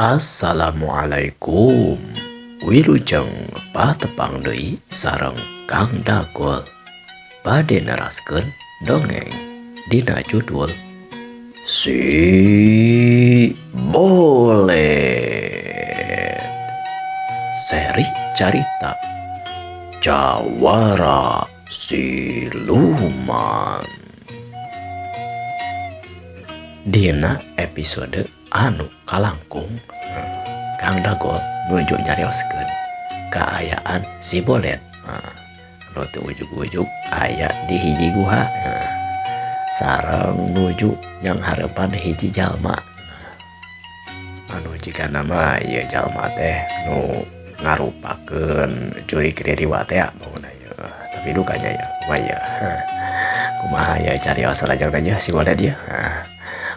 Assalamualaikum Wilujeng patepang deui sareng Kang Dagol bade neraskeun dongeng dina judul Si Bolet seri carita Jawara Siluman. Dina episode anu kalangkung Kang Dagol nuju nyarioskeun kaayaan si Bolet anu teu ujug-ujug aya di hiji guha sareng nuju nyanghareupan hiji jalma anu jigana mah ieu jalma teh nu ngarupakeun jurig ririwa teh bangunna ieu tapi dukanya ya kumaha ieu kumaha ieu carios salajengna ieu si Bolet ieu.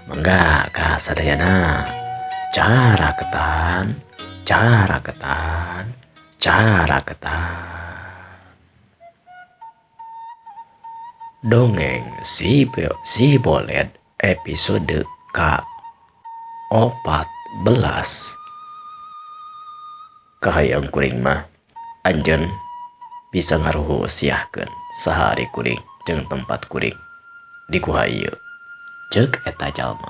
Mangga ka sadayana caraketan caraketan caraketan. Dongeng si Bolet episode ka-14. Kahayang kuring mah anjeun bisa ngaruhusiahkeun saha ari kuring jeung tempat kuring di guha ieu. Ceuk eta jalma.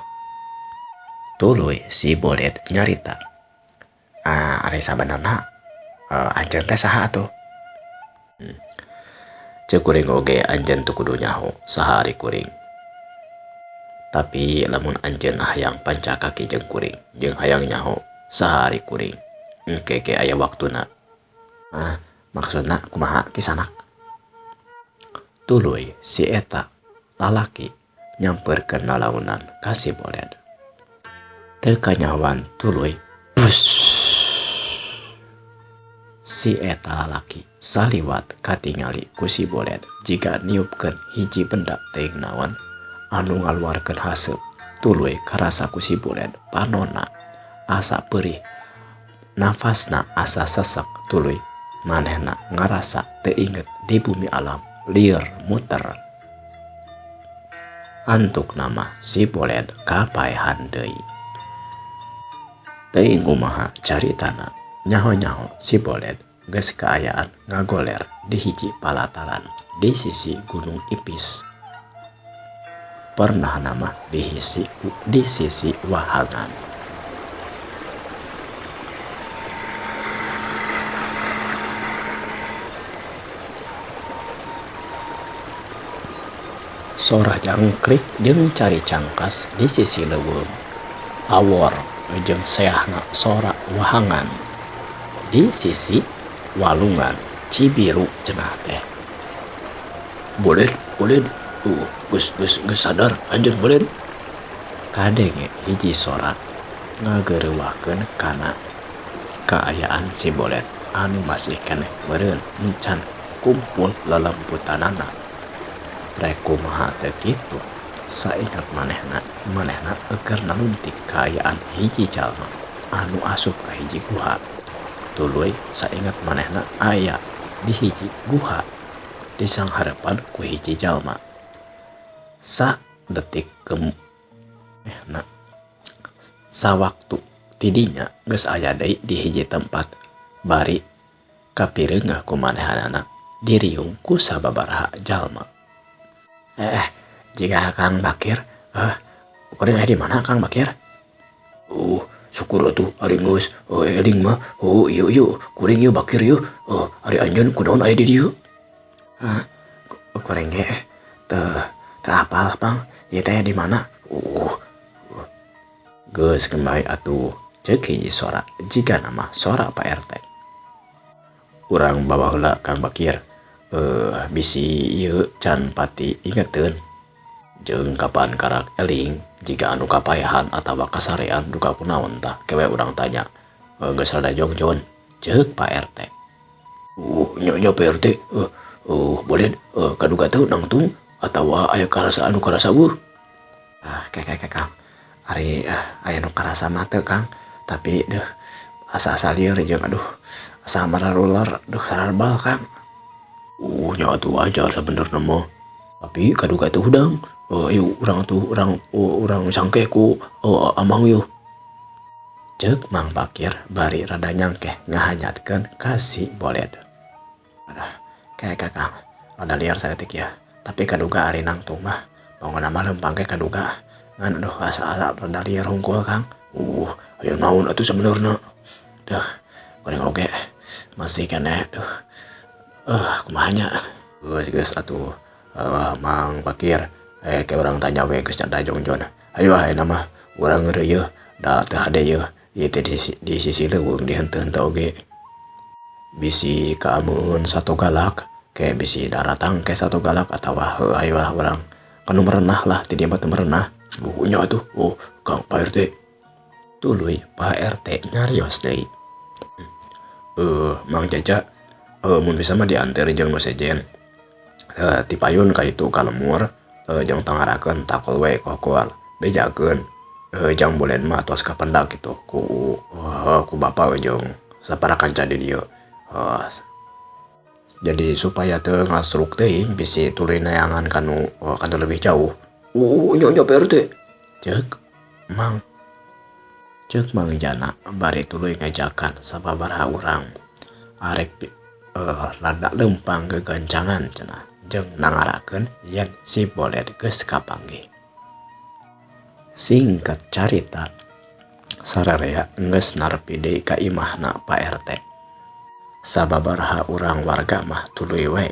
Tuluy si Bolet nyarita. Ari sabenerna anjeun teh saha atuh? Ceuk kuring oge anjeun teu kudu nyaho saha ari kuring. Tapi lamun anjeun hayang panca kaki jeung kuring jeung hayang nyaho saha ari kuring, engke ge aya waktuna. Maksudna kumaha kisanak? Tuluy si eta lalaki nyamperkeun lalaunan ka si Bolet. Teu kanyahoan tuluy bus. Si eta lalaki saliwat katingali ku si Bolet jiga niupkeun hiji benda teuing naon anu ngaluarkeun haseup. Tuluy karasa ku si Bolet panonna asa peurih, nafasna asa sesek. Tuluy manehna ngarasa teu inget di bumi alam lieur muter. Antuk nama si Bolet kapaehan deui. Teuing kumaha caritana, nyaho-nyaho si Bolet geus kaayaan ngagoler di hiji palataran di sisi Gunung Ipis. Pernah nama di sisi wahangan. Sora jangkrik jeung cari cangkas di sisi leuweung. Awor jeung seahna sora wahangan di sisi walungan Cibiru cenah teh. Bolet, Bolet, geus geus geus sadar anjeun Bolet. Kadenge hiji sora ngageureuwahkeun kana kaayaan si Bolet anu masih keneh meureun encan kumpul lelemputanana. Rek kumaha teu kitu, saingat manehna eukeur naluntik kaayaan hiji jalma anu asup ka hiji guha. Tuluy saingat manehna aya di hiji guha disanghareupan ku hiji jalma. Sa detik sawaktu tidinya geus aya deui di hiji tempat bari kapireungeuh ku manehanana diriung ku sababaraha jalma. Jika Kang Bakir, kuring aya di mana Kang Bakir? Syukur atuh ari geus eling mah. Oh ieu ieu kuring ieu Bakir ieu. Ari anjeun kunaon aya di dieu? Kuring ge teu apal Pang, ieu teh di mana? Geus kembali atuh, ceuk hiji sora jiga nama sora Pak RT. Urang bawa heula Kang Bakir. Bisi ieu can pati ingeteun jeung kapan karak eling jika anu kapayahan atawa kasarean duka kunaon tah kewe urang tanya. Geus rada jongjon ceuk Pak RT. Nya Pak RT, boleh kaduga teu nangtung atawa aya karasa anu karasa eueuh. Kek Kang, ari aya nu karasa mah teu Kang, tapi deuh asa-asa lieur jeung aduh asa mararuler duh sararbal Kang. Nya atuh wajar sabenerna mah. Tapi kaduga teu hudang. Ayo urang tuh urang sangke ku amang yeuh. Ceuk Mang Bakir bari rada nyangkeh ngahanyatkeun ka si Boled. Aduh, kayak kakang, rada liar saeutik ya. Tapi kaduga ari nangtung mah, pangona mah leumpang ge kaduga. Ngan aduh asa-asa rada liar hungkul Kang. Aya naon atuh sabenerna. Duh, kuring oge masih keneh duh. Kumaha nya. Geus geus atuh Mang Bakir, ke urang tanya we geus cada jongjon. Hayu ah ayeuna mah urang ngeureuyeuh da teu hade yeuh ieu teh di sisi leuweung dihenteu-henteu oge. Bisi kaameun sato galak ke bisi daratang ke sato galak atawa heuh hayu lah urang kanu merenah lah ti dieu mah teu merenah. Nya atuh oh Kang Pak RT. Tuluy Pak RT nyarios deui. Mang Jaja mun bisa mah dianteur jeung nu sejen. Ti payun ka itu ka lemur jeung tangarakeun takol we kokol bejakeun jang Boled mah tos kapendak kitu ku bapa jeung sapara kanca di dieu. Jadi supaya teu ngasruk teuing bisi tuluy neangan kanu leuwih jauh. Nya nya Pak RT. Ceuk Mang. Ceuk Mang Jana bari tuluy ngajakan sababaraha urang arek rada leumpang gegancangan cenah jeung nangarakeun yen si Boled geus kapanggih. Singkat carita, sararea geus narepi deui ka imahna Pak RT. Sababaraha urang warga mah tuluy we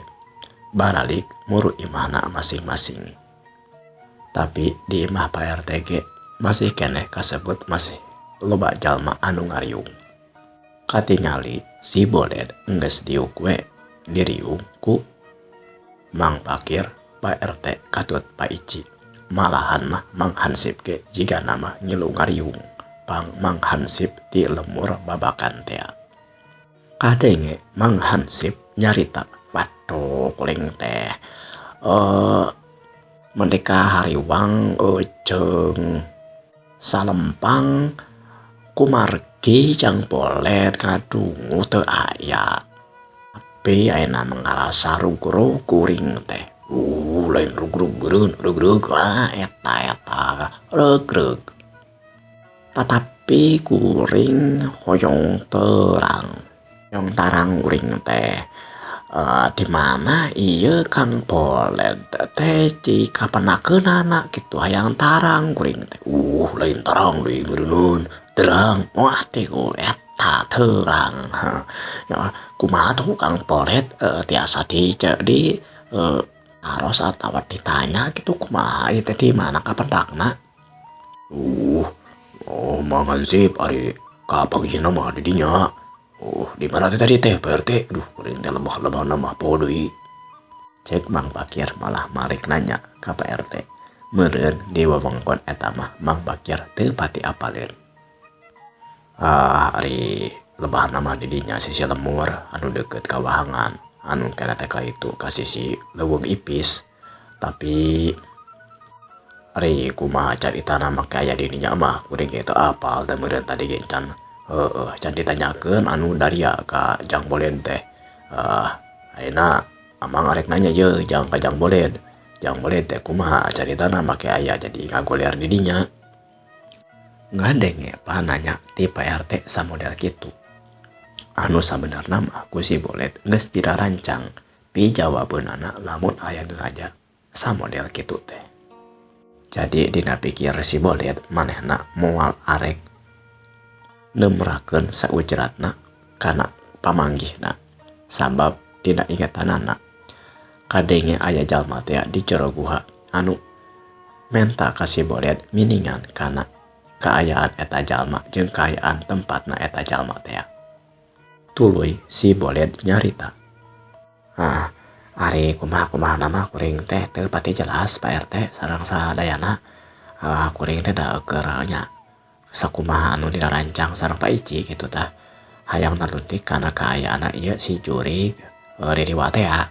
baralik muru imahna masing-masing. Tapi di imah Pak RT ge masih keneh kasebut masih loba jalma anu ngariung. Katingali si Boled geus diuk we diriung ku Mang Bakir, Pak RT katut Pak Ici. Malahan mah Mang Hansip ge jigana mah ngilu ngariung pang Mang Hansip ti lemur babakan tea. Kadenge Mang Hansip nyarita, waduh kuring teh mendeka hariwang jeung salempang kumargi jang Boled ngadungu teu aya. Tapi ayeuna mah ngarasa rugrug kuring teh. Lain rugrug beureun, rugrug ah eta eta regreg. Tatapi kuring hoyong terang. Hoyong tarang kuring teh di mana ieu Kang Boled teh dikapenakeunana kitu hayang tarang kuring teh. Lain tarang deui meureunun, terang. Wah teh eta terang. Ya kumaha tuh Kang Boled tiasa di aros atawa ditanya gitu kumaha ieu teh di mana kapendakna. Oh Mang Hansip ari kapanggihna mah di dinya. Di mana teh tadi teh Pak RT? Duh, kuring teh lebah-lebahna mah poho deui. Cek Mang Bakir malah malik nanya ka Pak RT. Meureun di wewengkon eta mah Mang Bakir teu pati apaleun. Ari lebahna mah di dinya sisi lemur anu deukeut ka wahangan anu kena teh ka itu ka sisi leuweung ipis. Tapi ari kumaha caritana mah aya di dinya mah kuring ge teu apal teh meureun tadi ge can heueuh can ditanyakeun anu daria ka Jang Boled teh. Ayeuna amang arek nanya ye jang ka Jang Boled. Jang Boled teh kumaha caritana make aya jadi ngagoler di dinya. Ngadenge pananya ti Pak RT samodel kitu. Anu sabenerna mah ku si Boled geus dirarancang pijawabeunana lamun aya nu naja samodel kitu teh. Jadi dina pikir si Boled manehna moal arek nemrakeun saujratna kana pamanggihna sabab dina ingetanana kadenge aya jalma teh di jero guha anu menta ka si Boled miningan kana kaayaan eta jalma jeung kaayaan tempatna eta jalma teh. Tuluy si Boled nyarita. Ari kumaha-kumaha nama kuring teh teu pati jelas Pak RT sareng sadayana. Kuring teh da keur nya sakumaha anu dirancang sareng Pak Ici kitu tah. Hayang naluntik kana kaayaanna ieu si jurig ririwa teh ya.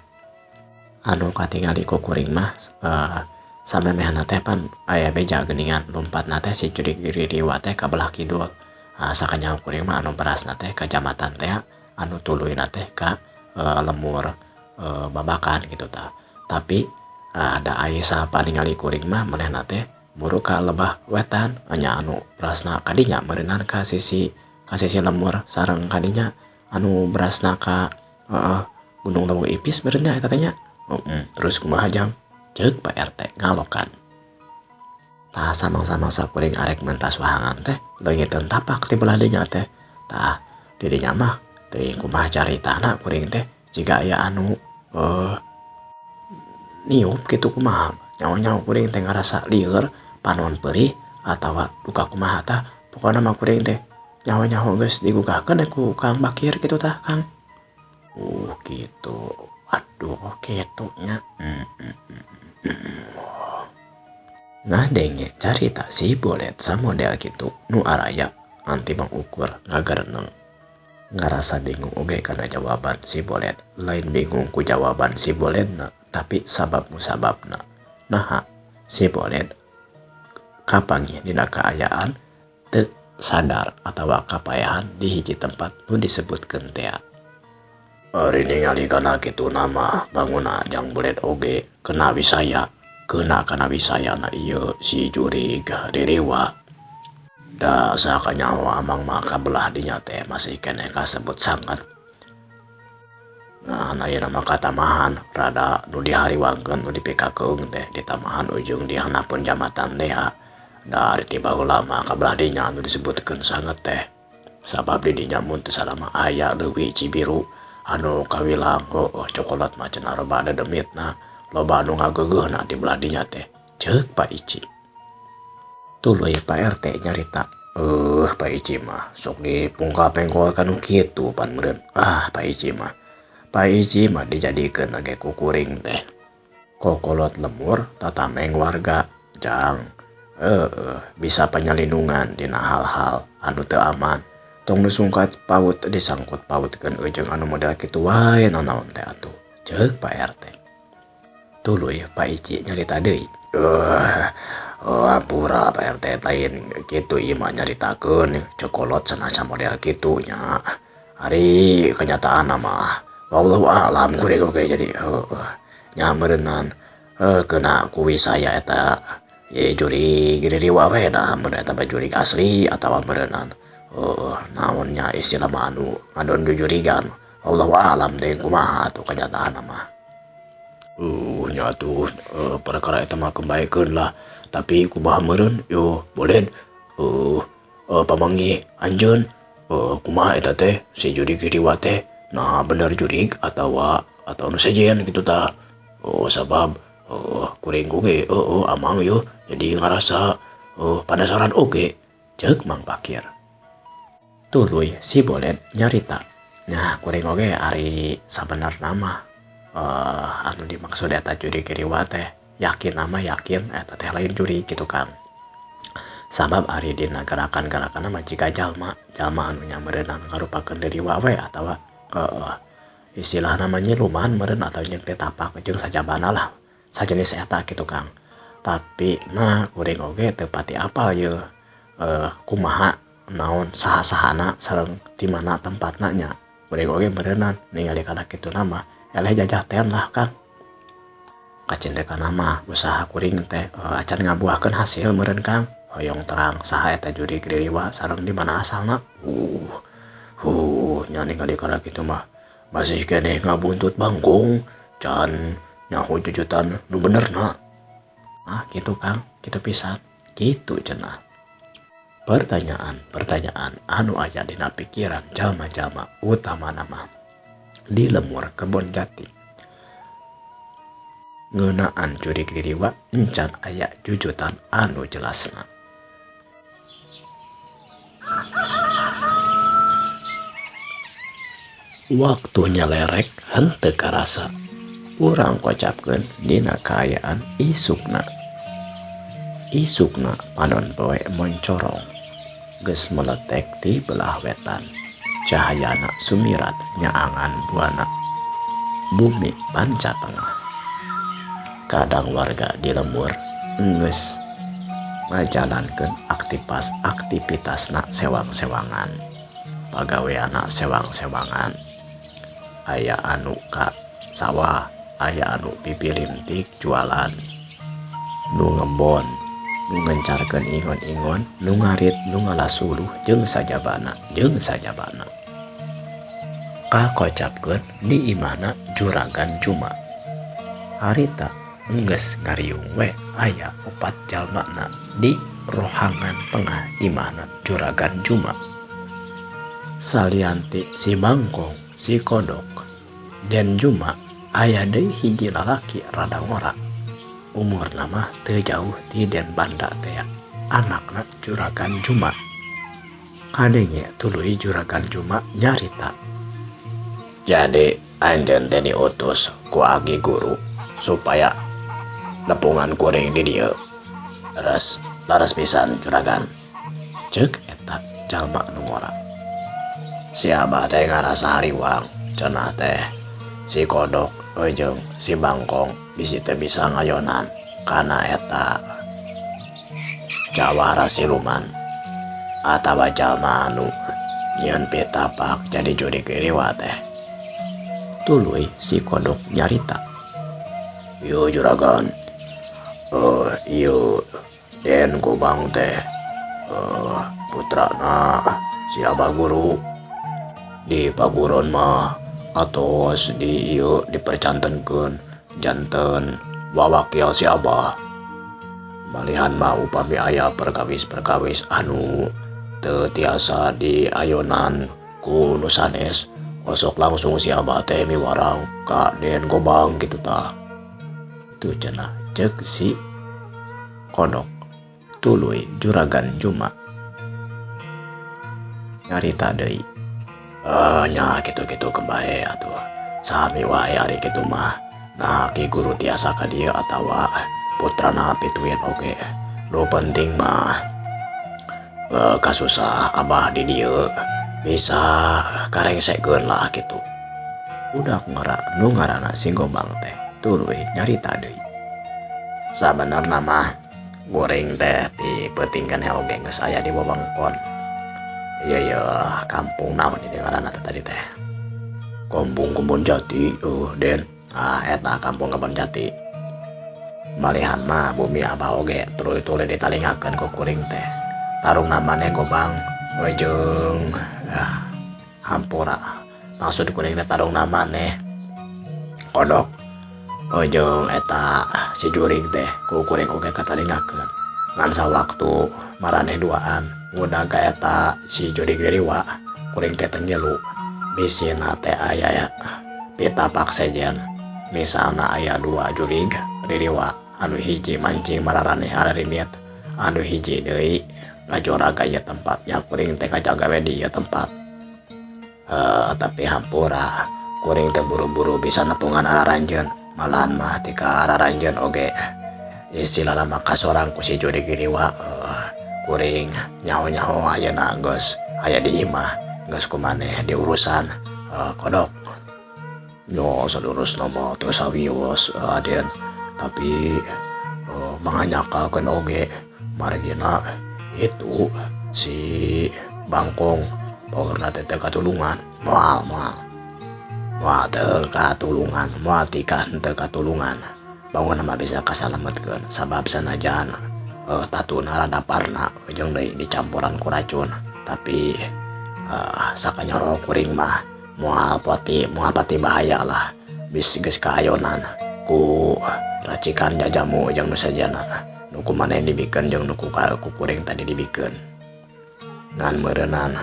Anu katingali ku kuring mah samemehna teh pan aya beja geuningan lumpatna teh si jurig ririwa teh ka belah kidul. Sakanyaho kuring mah anu berasna teh ka jamatan teh anu tuluyna teh ka lemur babakan gitu tah. Tapi da aya sapaningali kuring mah manehna teh Muru ka lebah wetan nya anu berasna kadinya meureunan ka sisi lembur sareng kadinya anu berasna ka Gunung Leuweung Ipis meureun nya eta teh nya. Terus kumaha, Jang? Ceuk Pak RT ngalokan. Tah, samang-samang kuring arek mentas wahangan teh leungiteun tapak ti belah dinya teh. Tah, di dinya mah teuing kumaha caritana kuring teh jiga aya anu niup kitu kumaha nyaho-nyaho kuring teh ngarasa lieur, panon peurih atawa duka kumaha. Tah, pokona mah kuring teh nyaho-nyaho geus digugahkeun ku Kang Bakir kitu tah, Kang. Gitu, aduh, kitu nya. Ngadenge carita si Bolet samodel kitu nu araya ngan tibang ukur ngagareneng. Ngarasa bingung oge kana jawaban si Bolet. Lain bingung ku jawaban si Boletna, tapi sabab musababna. Naha si Bolet kapanggih dina kaayaan teu sadar atawa kapaehan di hiji tempat nu disebutkeun tea. Ari ningali kana kituna mah banguna Jang Bolet oge kena wisaya, kena kana wisayana ieu si jurig ririwa. Da sakanyaho amang mah kabelah dinya teh masih keneh kasebut sanget. Ngan ayeuna mah katamahan rada nu dihariwangkeun, nu dipikakeung teh ditamahan ujung di handapeun jambatan tea. Da ari ti baheula mah kabelah dinya nu disebutkeun sanget teh. Sabab di dinya mun teu salah mah aya leuwi Cibiru anu kawilang heueuh cokolot mah cenah loba dedemitna, loba anu ngageugeuhna di belah dinya teh, ceuk Pak Ici. Tuluy Pak RT nyarita, Pak Ici mah sok dipungkal-pengkol kanu kitu pan meureun. Ah, Pak Ici mah. Pak Ici mah dijadikeun ge ku kuring teh kokolot lembur tatameng warga jang bisa panyalindungan dina hal-hal anu teu aman. Tong nu sungkat paut disangkut pautkeun jeung anu model kitu wae nanaon teh atuh, ceuk Pak RT. Tuluy Pak Ici nyarita deui. Ampura Pak RT, lain kitu ieu mah nyaritakeun cokolot cenah samodel kitu nya. Ari kenyataanna mah wallahu a'lam, kuring oge jadi heueuh nya meureunan kena ku wisaya eta ye jurig ririwa we da mun eta mah jurig asli atawa meureunan naon nya istilah mah anu ngadon jujurigan, wallahu a'lam deui kumaha atuh kenyataanna mah. Nya atuh perkara eta mah keun lah, tapi kumaha meureun yo Bolet pamanggih anjeun kumaha eta teh si jurig ririwa teh, nah bener jurig atawa atau nu sejen kitu tah? Oh, sabab kuring oge heueuh amang yeuh jadi ngarasa panasaran oge, ceuk Mang Pakir. Tuluy si Bolet nyarita, nya kuring oge ari sabenerna mah anu dimaksud eta jurig ririwa teh yakin mah yakin eta teh lain jurig kitu, Kang. Sabab ari dina gerakan-gerakanna mah jiga jalma, jalma anu nya meureunan ngarupakeun ririwa we atawa istilahna mah nyiluman meureun atau nyieun pitapak jeung sajabana lah sajenis eta kitu, Kang. Tapi mah kuring oge teu pati apal yeuh kumaha naon saha-sahana sareng di mana tempatna nya. Kuring oge meureunan ningali kana kituna mah eleh jajaten lah, Kang. Kacindekana mah usaha kuring teh acan ngabuahkeun hasil meureun, Kang. Hoyong terang saha eta jurig ririwa sareng di mana asalna. Nya ningali kana kitu mah masih keneh ngabuntut bangkong can nyaho jujutan nu benerna. Ah, kitu, Kang, kitu pisan, kitu cenah. Pertanyaan-pertanyaan anu aya dina pikiran jalma-jalma utamana mah di lembur Kebon Jati ngeunaan jurig ririwa encan aya jujutan anu jelasna. Waktu nyalerek henteu karasa. Urang kocapkeun dina kaayaan isukna. Isukna panon poe moncorong geus meletek ti belah wetan. Cahayana sumirat nyaangan buana bumi panca tengah. Kadang warga di lembur geus ngajalankeun aktivitasna sewang-sewangan. Pagaweanna sewang-sewangan. Aya anu ka sawah, aya anu pipilintik jualan, nu ngebon. Nu ngencarkeun ingon-ingon, nu ngarit, nu ngala suluh jeung sajabana jeung sajabana. Kakocapkeun di imahna Juragan Juma. Harita enggeus ngariung we aya opat jalmana di rohangan tengah imahna Juragan Juma. Salian ti si Bangkong, si Kodok, Den Juma aya deui hiji lalaki rada ngora. Umurna mah teu jauh ti Den Banda tea, anakna Juragan Juma. Kadenge tuluy Juragan Juma nyarita. Jadi anjeun teh diutus ku Aki Guru supaya nepungan kuring di dieu. Leres, leres pisan juragan. Ceuk eta jalma nu ngora. Si Abah teh ngarasa hariwang, cenah teh si Kodok jeung si Bangkong bisi teu bisa ngayonan kana eta jawara siluman atawa jalma anu nyieun pitapak jadi jurig giriwa teh. Tuluy si Kodok nyarita. Yo juragan, ieu Den Gobang teh putrana si Abah Guru di paguron mah atos di ieu dipercantenkeun janten wawakil si Abah. Malihan mah upami aya perkawis-perkawis anu teu tiasa diayonan ku nu sanes, osok langsung si Abah teh miwarang ka Den Gobang kitu tah. Tuh cenah ceuk si Kodok. Tuluy Juragan Juma nyarita deui. Nya kitu-kitu kebae atuh. Sami wae ari kitu mah. Nah Ki Guru tiasa ka dieu atawa putrana pituin oge. Nu penting mah kasusah Abah di dieu bisa karengsekeun lah kitu. Budak ngora nu ngaranna si Gobang teh tuluy nyarita deui. Sabenerna mah kuring teh ti peuting keneh oge geus aya di wewengkon. Ieu ieu kampung naon ieu ngaranna teh tadi teh? Kampung Kebon Jati, Den. Ah eta kampung Kebon Jati. Malihan mah bumi Abah oge tuluy-tuluy ditalingakeun ku kuring teh. Tarungna maneh Gobang jeung hampura. Maksud kuring teh tarungna maneh Kodok jeung eta si jurig teh ku kuring oge katalingakeun. Ngan sawaktu maraneh duaan ngudag ka eta si jurig diriwa, kuring teh teu ngilu. Bisina teh aya pitapak sejen. Misalna aya dua jurig diriwa, anu hiji mancing mararaneh ararinit, anu hiji deui ngajora ka ieu tempat. Nya kuring teh ngajaga we di ieu tempat. Tapi hampura kuring teh buru-buru bisa nepungan araranjeun. Malahan mah tika araranjeun oge istilahna mah kasorang ku si jurig diriwa. Kuring nyaho-nyaho ayeuna geus aya di imah, geus kumaneh diurusan Kodok. Nya salurusna mah teu sawios Aden, tapi manganyakalkeun oge margina itu si Bangkong paurna teh teu katulungan. Moal moal moal teu katulungan, moal tika teu katulungan. Bangunna mah bisa kasalametkeun sabab sanajan tatuna rada parna jeung deui dicampuran ku racun, tapi sakanyaho kuring mah moal pati moal pati bahaya lah. Bis geus kaayonan ku racikan jajamu jeung nu sejenna, nu ku maneh dibikeun jeung nu ku kuring tadi dibikeun. Ngan meureunan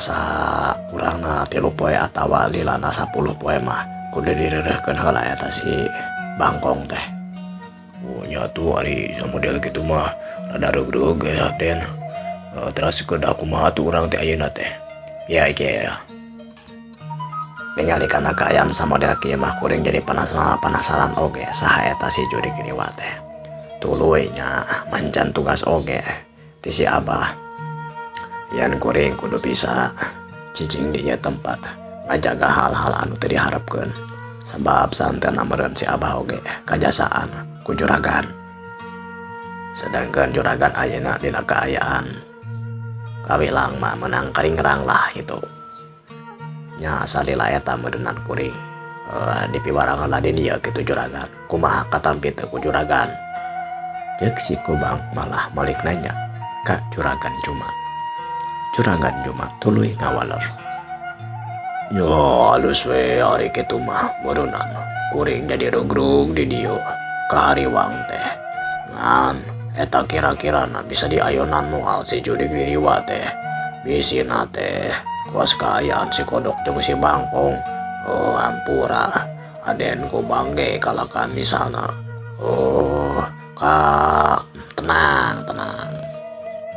sakurangna 3 poe atawa lilana 10 poe mah kudu direureuhkeun heula eta si Bangkong teh. Oh nya tuh ari samodel kitu mah rada reug-reug ya Den. Teras kedah kumaha tuh urang teh ayeuna teh. Ya ieu ya. Ningali kana kaayaan samodel kieu mah kuring jadi penasaran oge saha eta si jurig giriwa teh. Tuluy nya mancan tugas oge ti si Abah. Yen kuring kudu bisa cicing di ieu tempat ngajaga hal-hal anu teu diharepkeun. Sabab santena meureun si Abah oge kajasaan ku juragan. Sedangkan juragan ayeuna dina kaayaan kawilang mah menang karingrang lah gitu. Nya salila eta meureunnan kuring dipiwarangan lah di dieu kitu juragan. Kumaha katampi teu ku juragan. Cek si Gobang malah malik nanya ka Juragan Juma. Juragan Juma tuluy ngawaler. Nya alus we ari kitu mah meureunnan kuring jadi rugrug di dieu kahariwang teh. Ngan eta kira-kirana bisa diayonan moal si jurig diriwa teh. Bisina teh kos kaayaan si Kodok jeung si Bangkong. Oh ampura aden Gobang ge kalahkan misalna. Oh ka tenang tenang.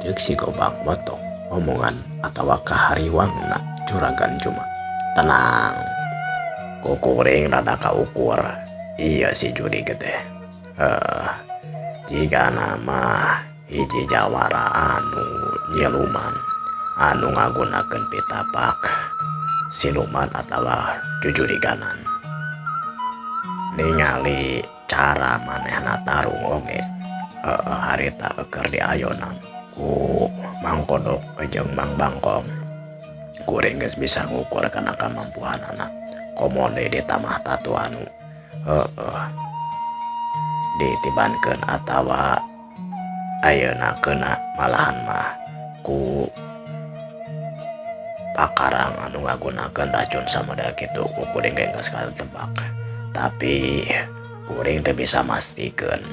Ceuk si Gobang motong omongan atawa kahariwangna Juragan Juma. Tenang. Ku kuring rada kaukur ieu si jurig teh. Jigana mah hiji jawara anu nyiluman anu ngagunakeun pitapak siluman atawa jujuriganan. Ningali cara manehna tarung oge harita keur diayonan ku Mang Kodok jeung Mang Bangkong. Kuring geus bisa ngukur kana kamampuanana. Komo deui ditambah tatu anu ditibankeun atawa ayeuna keuna malahan mah ku pakarang anu ngagunakeun racun samodel kitu ku kuring ge geus katebak. Tapi kuring teu bisa mastikeun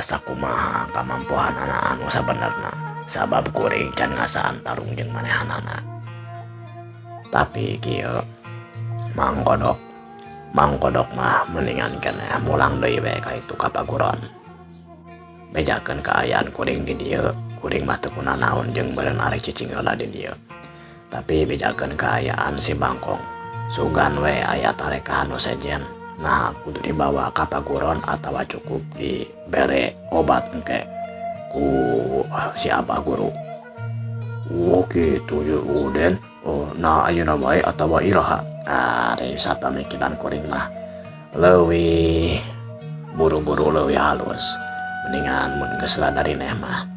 sakumaha kamampuanana anu sabenerna sabab kuring can ngasaan tarung jeung manehanana. Tapi kieu Mang Kodok, Mang Kodok mah mendingan keneh mulang deui we ka itu ka paguron. Bejakeun kaayaan kuring di dieu, kuring mah teu kunanaon jeung meureun arek cicing heula di dieu. Tapi bejakeun kaayaan si Bangkong, sugan we aya tarekahan nu sejen. Nah kudu dibawa ka paguron atawa cukup dibere obat engke ku si abah guru. Oh kitu ye Uden. Oh nah ayeuna bae atawa iraha. Ari sapamikiran kuring mah leuwih buru-buru leuwih halus. Mendingan mun geus rada rineh mah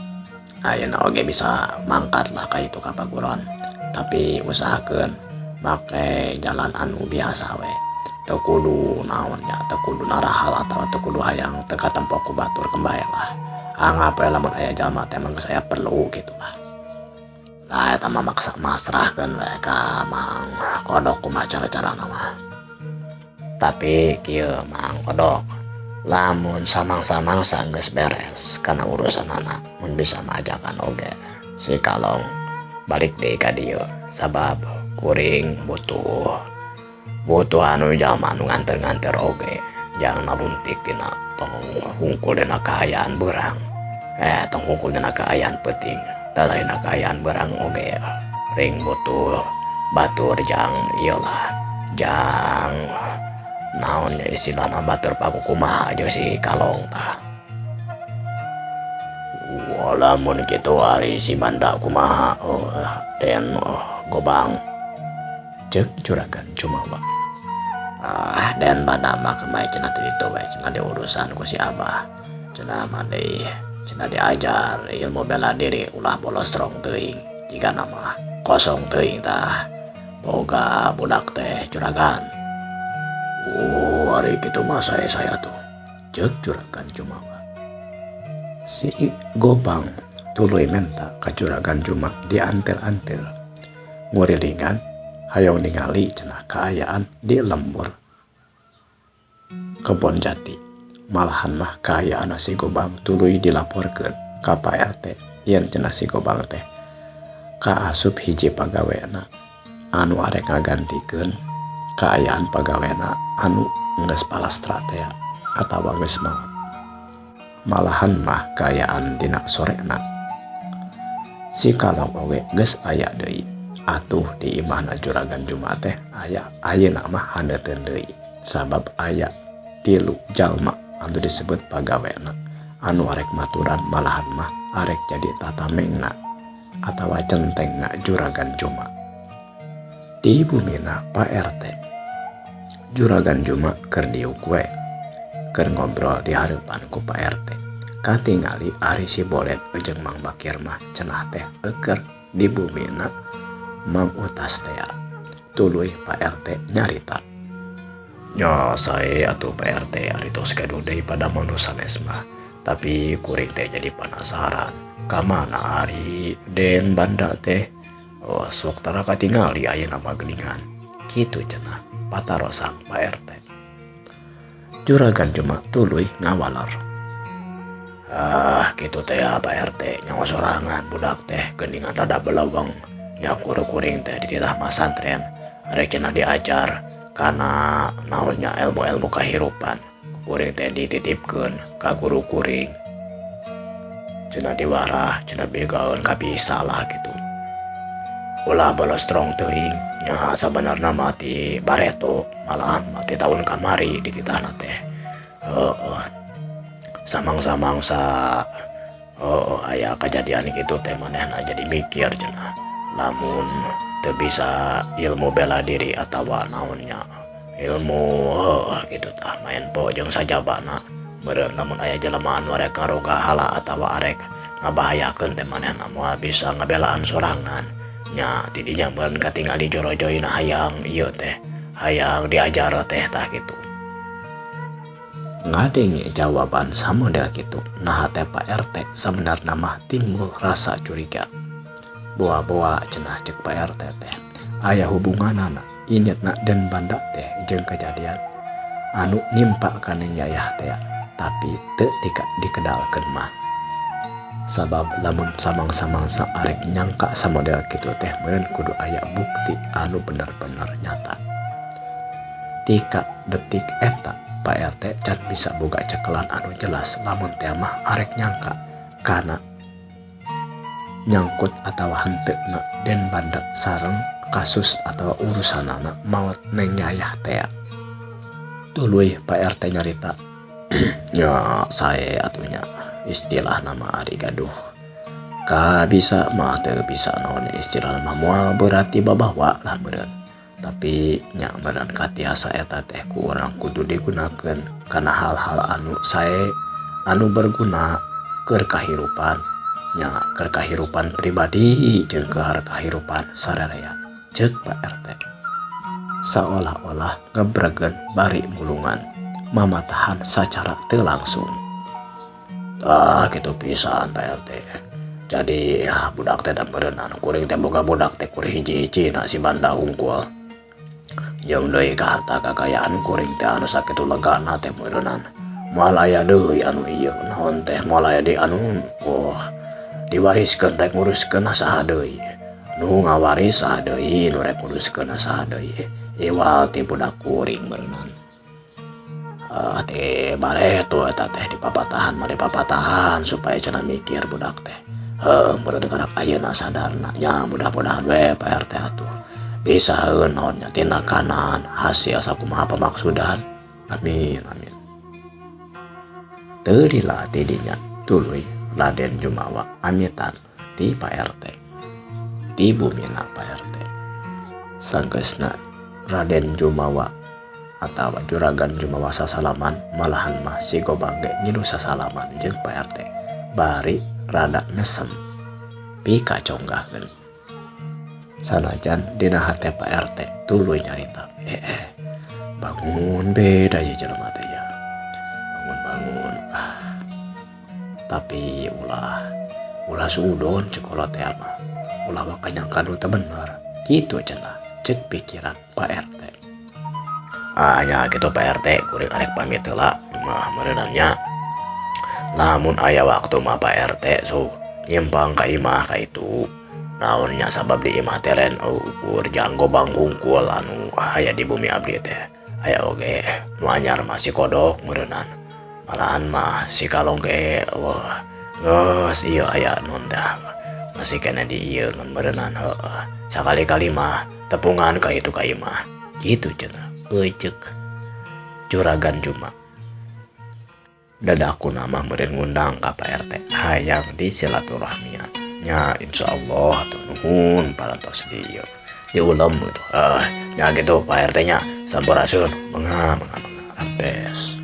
ayeuna oge bisa mangkat lah ka itu ka paguron. Tapi usahakeun make jalan anu biasa we. Teu kudu naon nya, teu kudu narahal atawa teu kudu hayang teu katempo ku batur kembae lah. Anggap we lamun aya jalma teh emang geus aya perlu kitu lah. Lah eta mah maksa masrahkeun we ka Mang Kodok kumaha cara-carana mah. Tapi kieu Mang Kodok, lamun samang-samangsa geus beres kana urusanana mun bisa mah ajakan oge si Kalong balik deui ka dieu sabab kuring butuh anu jalma anu nganter-nganter oge jang naluntik tina tong hungkul dina kaayaan beurang. Tong hungkul dina kaayaan peuting. Dina kaayaan beurang oge ring butuh batur jang ieu lah jang naon nya istilahna batur pakukumaha jeung si Kalong tah. Lamun kitu ari si Banda kumaha den Gobang. Ceuk Juragan Jumawa. Den Banda mah kembae cenah teu ditu we cenah diurusan ku si Abah. Cenah mah deui cenah diajar ilmu bela diri ulah bolostrong teuing jigana mah kosong teuing tah boga budak teh juragan. Oh ari kitu mah sae-sae atuh. Ceuk Juragan Jumawa. Si Gobang tuluy menta ka Juragan Juma diantel-antel ngurilingan hayang ningali cenah kaayaan di lembur kebon jati. Malahan mah kaayaan si Gobang tuluy dilaporkeun ka Pak RT yen cenah si Gobang teh kaasup hiji pagawena anu arek ngagantikeun kaayaan pagawena anu geus palastra teh atawa geus maot. Malahan mah kaayaan dina sorena si Kalong oge geus aya deui atuh di imahna Juragan Juma teh aya ayeuna mah handeuteun deui sabab aya 3 jalma anu disebut pagawena anu arek maturan malahan mah arek jadi tatamengna atawa centengna Juragan Juma. Di bumina Pak RT Juragan Juma keur diuk we keur ngobrol di hareupan ku Pak RT. Katingali ari si Bolet jeung Mang Bakir mah cenah teh euker di bumina Mang Utas teh. Tuluy Pak RT nyarita. Nya sae atuh Pak RT ari tos gaduh deui pada manu sanes mah. Tapi kuring teh jadi panasaran, ka mana ari Den Banda teh? Oh, sok tara katingali ayeuna mah geuningan. Kitu cenah patarosan Pak RT. Juragan Juma tuluy ngawaler. Ah, kitu teh ya Pak RT, nyawa sorangan budak teh geuningan rada beleweng. Nya kuring teh dititah masantren, rek cenah diajar kana naonnya ilmu-ilmu kahirupan. Kuring teh dititipkeun ka guru kuring. Cenah diwarah, cenah begaeun kabisa lah gitu. Ulah bolostrong teuing, nya sabenerna mah ti bareto, malahan mah ti tahun kamari dititahna teh. Heueuh. Samang-samangsa heueuh aya kajadian kitu teh manehna jadi mikir cenah. Lamun teu bisa ilmu bela diri atawa naonnya ilmu heueuh kitu tah maen po jeung sajabana meureun lamun aya jelema anu arek ngarogahala atawa arek ngabahayakeun teh manehna moal bisa ngabelaan sorangan. Nya tidinya meureun katingali jorojoyna hayang ieu teh hayang diajar teh tah kitu. Ngadenge jawaban samodel kitu naha teh Pak RT sabenerna mah timbul rasa curiga. Boa-boa cenah ceuk Pak RT teh aya hubunganana inditna Den Banda teh jeung kajadian anu nimpa ka Neng Yayah teh, tapi teu dikedalkeun mah. Sabab lamun samang-samangsa arek nyangka samodel kitu teh meureun kudu aya bukti anu bener-bener nyata. Tika detik eta Pak RT can bisa boga cekelan anu jelas lamun teh mah arek nyangka kana nyangkut atawa henteuna Den Banda sareng kasus atawa urusanana maot Neng Yayah teh. Tuluy Pak RT nyarita, nya sae atuh nya istilahna mah ari gaduh kabisa mah teu bisa naon istilahna mah moal berarti babawa lah meureun. Tapi nya meureun katiasa eta teh ku urang kudu digunakeun kana hal-hal anu sae, anu berguna keur kahirupan, nya keur kahirupan pribadi jeung keur kahirupan sararea, ceuk Pak RT. Saolah-olah ngebregen bari mulungan mamatahan sacara teu langsung. Tah kitu pisan Pak RT. Jadi ah budak teh da meureunan kuring teh boga budak teh kur hiji-hijina si Banda hungkul. Jeung deui ka harta kakayaan kuring teh anu sakitu legana teh meureunan. Moal aya deui anu ieu naon teh moal aya deui anu oh diwariskeun rek nguruskeun saha deui. Nu ngawaris saha deui, nu rek nguruskeun saha deui. Iwal ti budak kuring meureunan. Ah ti bareto eta teh dipapatahan mah dipapatahan supaya cenah mikir budak teh. Heuh meureun karak ayeuna sadarna, nya mudah-mudahan we Pak RT atuh bisaeun naon nya tindakanan hasil sakumaha pamaksudan. Amin amin. Teu lila ti dinya tuluy Raden Jumawa amitan ti Pak RT. Ti bumina Pak RT. Sanggeusna Raden Jumawa atawa Juragan Jumawa sasalaman, malahan mah si Gobang ge ngilu sasalaman jeung Pak RT bari rada mesem pikaconggahkeun. Sanajan dina hate Pak RT tuluy nyarita, eh bangun beda ya jelema teh ya. Bangun-bangun ah. Tapi ulah ulah suudon ceuk kolot teh mah. Ulah waka nyangka nu teu bener. Kitu cenah ceuk pikiran Pak RT. Ah nya kitu Pak RT, kuring arek pamit heula mah meureunan nya. Lamun aya waktu mah Pak RT so nyimpang ka imah ka itu. Naon nya sabab di imah teh lain ukur jang Gobang hungkul anu aya di bumi abdi teh. Aya oge nu anyar mah si Kodok meureunan. Malahan mah si Kalong ge wah geus ieu aya naon teh masih keneh di ieu ngan meureunan heueuh. Sakali-kali mah tepungan ka itu ka imah. Kitu cenah euceuk Juragan Juma. Dadakuna mah meureun ngundang ka Pak RT hayang di silaturahmian. Nya insyaallah atuh nuhun parantos di ieu diulem gitu. Ah nya kitu Pak RT nya, sampurasun, mangga mangga mangga rampes.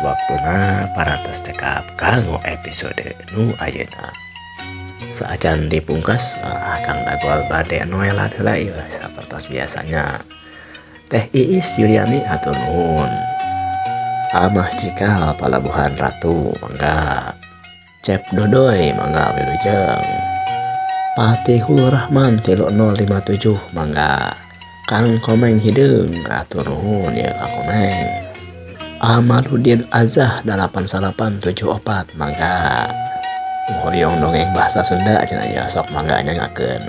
Waktuna parantos cekap kanggo episode nu ayeuna. Saacan dipungkas, Kang Dagol bade noelan heula ieu sapertos biasanya. Teh Iis Yuliani hatur nuhun. Amah Cikal Palabuhan Ratu mangga. Cep Dodoy mangga wilujeng. Patihul Rahman 3057 mangga. Kang Komeng Hideung hatur nuhun ya Kang Komeng. Amaludin Azah 8874 mangga. Hoyong dongeng bahasa Sunda cenah ya sok mangga nyangakeun.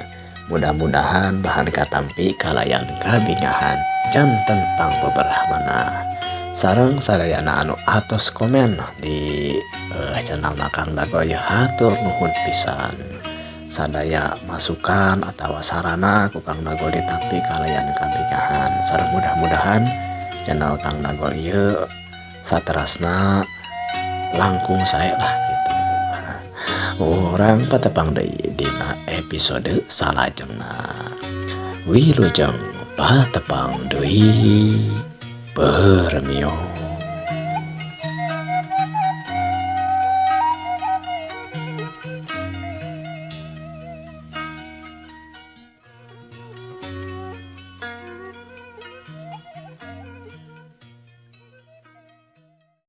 Mudah-mudahan bahan katampi kalayan kabingahan janten pangbeberah manah. Sareng sadayana anu atos komen di channel Kang Dagoy hatur nuhun pisan. Sadaya masukan atau sarana ku Kang Dagol ditampi kalayan kabingahan. Sareng mudah-mudahan channel Kang Dagol ieu saterasna langkung sae lah gitu. Urang patepang deui dina episode salajengna. Wilujeng patepang deui. Permios.